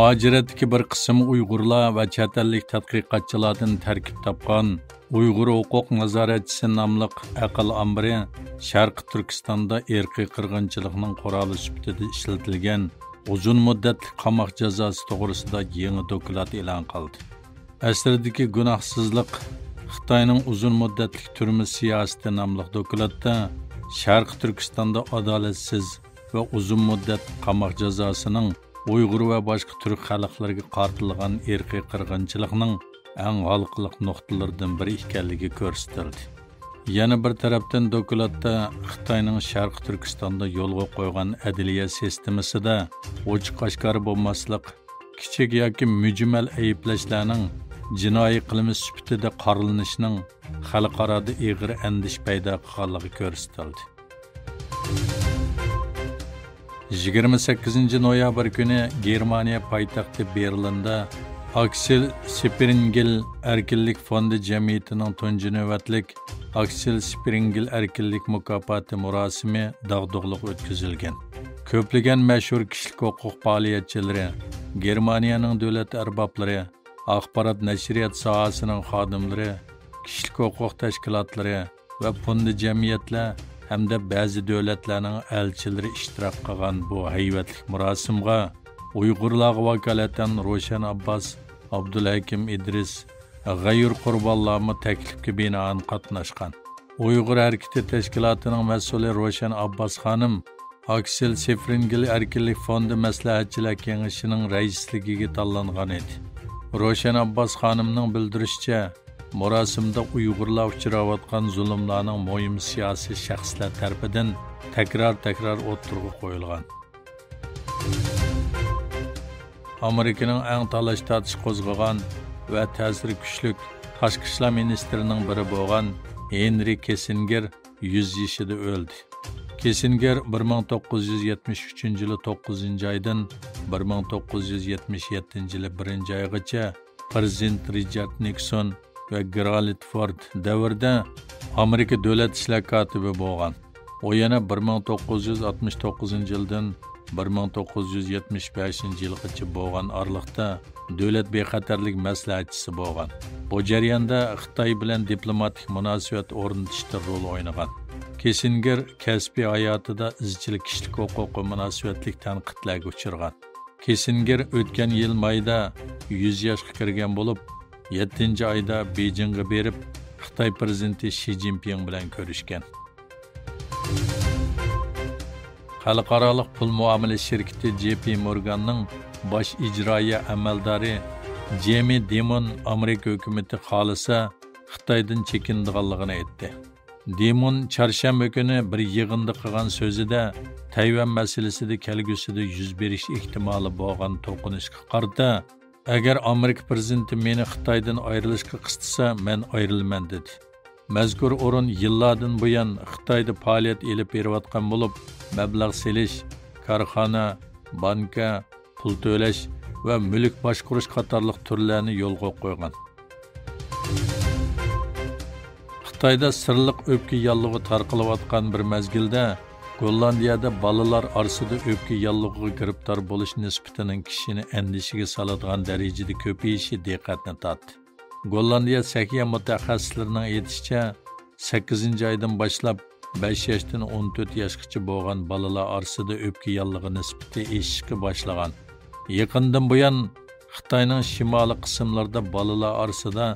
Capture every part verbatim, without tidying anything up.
مۇھاجىرەتتىكى بىر قىسىم ئۇيغۇرلار ۋە چەت ئەللىك تەتقىقاتچىلاردىن تەركىب تاپقان ئۇيغۇر ھوقۇق نازارەتچىسى ناملىق ئەقىل ئامبىرى شەرقىي تۈركىستاندا ئىرقىي قىرغىنچىلىقنىڭ قورالى سۈپىتىدە ئىشلىتىلگەن ئۇزۇن مۇددەتلىك قاماق جازاسى توغرىسىدا يېڭى دوكلات ئېلان قىلدى. ئەسىردىكى گۇناھسىزلىق خىتاينىڭ ئۇزۇن مۇددەتلىك تۈرمە سىياسىتى ناملىق دوكلاتتا شەرقىي تۈركىستاندا ئادالەتسىز ۋە ئۇزۇن مۇددەت قاماق جازاسىنىڭ ئۇيغۇر ۋە باشقا تۈرك خەلقلىرىگە قارىتىلغان ئىرقىي قىرغىنچىلىقنىڭ ئەڭ ھالقىلىق نۇقتىلىرىدىن بىرى ئىكەنلىكى كۆرسىتىلدى. يەنە بىر تەرەپتىن، دوكلاتتا خىتاينىڭ شەرقىي تۈركىستاندا يولغا قويغان ئەدلىيە سىستېمىسىدا ئوچۇق ئاشكارا بولماسلىق، كىچىك ياكى مۈجمەل ئەيىبلەشلەرنىڭ جىنايى قىلمىش سۈپىتىدە قارىلىنىشىنىڭ خەلقئارادا ئېغىر ئەندىشە پەيدا قىلغانلىقى كۆرسىتىلدى. يىگىرمە سەككىزىنچى نويابىر كۈنى گېرمانىيە پايتەختى بېرلىندا ئاكسېل سپرىنگېل ئەركىنلىك فوندى جەمئىيىتىنىڭ تۇنجى نۆۋەتلىك ئاكسېل سپرىنگېل ئەركىنلىك مۇكاپاتى مۇراسىمى داغدۇغىلىق ئۆتكۈزۈلگەن. كۆپلىگەن مەشھۇر كىشىلىك ھوقۇق پائالىيەتچىلىرى، گېرمانىيەنىڭ دۆلەت ئەربابلىرى، ئاخبارات نەشرىيات ساھەسىنىڭ خادىملىرى، كىشىلىك ھوقۇق تەشكىلاتلىرى ۋە پوندى جەمئىيەتلەر ھەمدە بەزى دۆلەتلەرنىڭ ئەلچىلىرى ئىشتىراك قىلغان بۇ ھەيۋەتلىك مۇراسىمغا ئۇيغۇرلارغا ۋاكالىتەن روشەن ئابباس، ئابدۇلھەكىم ئىدرىس، غەيۇر قۇربانلارمۇ تەكلىپكە بىنائەن قاتناشقان. ئۇيغۇر ھەرىكىتى تەشكىلاتىنىڭ مەسئۇلى روشەن ئابباس خانىم ئاكسېل سېفرىنگېل ئەركىنلىك فوندى مەسلىھەتچىلەر كېڭىشىنىڭ رەئىسلىكىگە تاللانغان ئىدى. روشەن ئابباس خانىمنىڭ بىلدۈرۈشىچە، مۇراسىمدا ئۇيغۇرلار ئۇچراۋاتقان زۇلۇملارنىڭ مۇھىم سىياسىي شەخسلەر تەرىپىدىن تەكرار-تەكرار ئوتتۇرىغا قويۇلغان. ئامېرىكىنىڭ ئەڭ تالاش-تارتىش قوزغىغان ۋە تەسىرى كۈچلۈك تاشقى ئىشلار مىنىستىرىنىڭ بىرى بولغان ھېنرى كىسسىنگېر يۈز يېشىدا ئۆلدى. كىسسىنگېر بىر مىڭ توققۇز يۈز يەتمىش ئۈچىنچى يىلى توققۇزىنچى ئايدىن بىر مىڭ توققۇز يۈز يەتمىش يەتتىنچى يىلى بىرىنچى ئايغىچە پىرېزىدېنت رىچارد نىكسون ۋە گېرالد فورد دەۋرىدە ئامېرىكا دۆلەت ئىشلار كاتىپى بولغان. ئۇ يەنە بىر مىڭ توققۇز يۈز ئاتمىش توققۇزىنچى يىلدىن بىر مىڭ توققۇز يۈز يەتمىش بەشىنچى يىلغىچە بولغان ئارىلىقتا دۆلەت بىخەتەرلىك مەسلىھەتچىسى بولغان. بۇ جەرياندا خىتاي بىلەن دىپلوماتىك مۇناسىۋەت ئورنىتىشتا رول ئوينىغان. كىسسىنگېر كەسپىي ھاياتىدا ئىزچىل كىشىلىك ھوقۇققا مۇناسىۋەتلىك تەنقىدلەرگە ئۇچرىغان. كىسسىنگېر ئۆتكەن يىل مايدا يۈز ياشقا كىرگەن بولۇپ، يەتتىنچى ئايدا بېيجىڭغا بېرىپ، خىتاي پىرېزىدېنتى شى جىنپىڭ بىلەن كۆرۈشكەن. خەلقئارالىق پۇل مۇئامىلە شىركىتى جې پى مورگاننىڭ باش ئىجرائىيە ئەمەلدارى جېمى دىمون ئامېرىكا ھۆكۈمىتى خالىسا خىتايدىن چېكىنىدىغانلىقىنى ئېيتتى. دىمون چارشەنبە كۈنى بىر يىغىندا قىلغان سۆزىدە تەيۋەن مەسىلىسىدە كەلگۈسىدە يۈز بېرىش ئېھتىمالى بولغان توقۇنۇشقا قارىتا، ئەگەر ئامېرىكا پىرېزىدېنتى مېنى خىتايدىن ئايرىلىشقا قىستىسا، مەن ئايرىلىمەن، دېدى. مەزكۇر ئورۇن يىللاردىن بۇيان خىتايدا پائالىيەت ئېلىپ بېرىۋاتقان بولۇپ، مەبلەغ سېلىش، كارخانا، بانكا، پۇل تۆلەش ۋە مۈلۈك باشقۇرۇش قاتارلىق تۈرلەرنى يولغا قويغان. خىتايدا سىرلىق ئۆپكە ياللۇغى تارقىلىۋاتقان بىر مەزگىلدە، گوللاندىيەدە بالىلار ئارىسىدا ئۆپكە ياللۇغىغا گىرىپتار بولۇش نىسبىتىنىڭ كىشىنى ئەندىشىگە سالىدىغان دەرىجىدە كۆپىيىشى دىققەتنى تارتتى. گوللاندىيە سەھىيە مۇتەخەسسىسلىرىنىڭ ئېيتىشىچە، سەككىزىنچى ئايدىن باشلاپ بەش ياشتىن ئون تۆت ياشقىچە بولغان بالىلار ئارىسىدا ئۆپكە ياللۇغى نىسبىتى ئېشىشقا باشلىغان. يېقىندىن بۇيان خىتاينىڭ شىمالىي قىسىملىرىدا بالىلار ئارىسىدا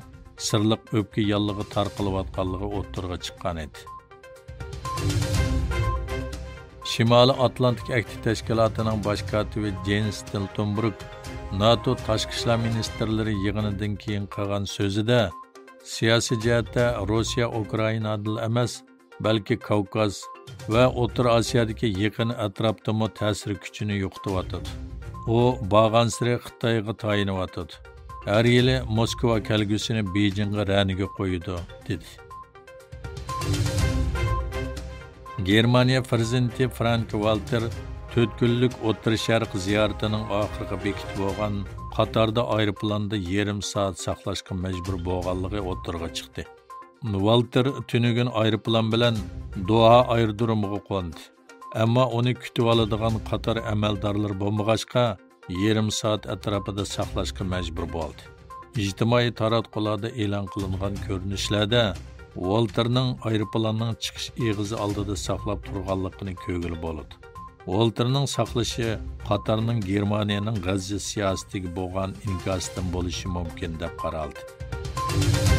سىرلىق ئۆپكە ياللۇغى تارقىلىۋاتقانلىقى ئوتتۇرىغا چىققان ئىدى. شىمالىي ئاتلانتىك ئەھدى تەشكىلاتىنىڭ باش كاتىپى جېنس ستولتېنبېرگ ناتو تاشقى ئىشلار مىنىستىرلىرى يىغىنىدىن كېيىن قىلغان سۆزىدە، سىياسىي جەھەتتە روسىيە ئۇكرائىنادىلا ئەمەس، بەلكى كاۋكاز ۋە ئوتتۇرا ئاسىيادىكى يېقىن ئەتراپتىمۇ تەسىر كۈچىنى يوقىتىۋاتىدۇ. ئۇ بارغانسېرى خىتايغا تايىنىۋاتىدۇ. ھەر يىلى موسكۋا كەلگۈسىنى بېيجىڭغا رەنىگە قويىدۇ، دېدى. گېرمانىيە پىرېزىدېنتى فرانك ۋالتېر تۆت كۈنلۈك ئوتتۇرا شەرق زىيارىتىنىڭ ئاخىرقى بېكىتى بولغان قاتاردا ئايروپىلاندا يېرىم سائەت ساقلاشقا مەجبۇر بولغانلىقى ئوتتۇرىغا چىقتى. ۋالتېر تۈنۈگۈن ئايروپىلان بىلەن دوھا ئايرودرومىغا قوندى. ئەمما ئۇنى كۈتۈۋالىدىغان قاتار ئەمەلدارلىرى بولمىغاچقا، يېرىم سائەت ئەتراپىدا ساقلاشقا مەجبۇر بولدى. ئىجتىمائىي تاراتقۇلاردا ئېلان قىلىنغان كۆرۈنۈشلەردە ۋالتېرنىڭ ئايروپىلاننىڭ چىقىش ئېغىزى ئالدىدا ساقلاپ تۇرغانلىقىنى كۆرگىلى بولىدۇ. ۋالتېرنىڭ ساقلىشى قاتارنىڭ گېرمانىيەنىڭ غەززە سىياسىتىگە بولغان ئىنكاسىدىن بولۇشى مۇمكىن، دەپ قارالدى.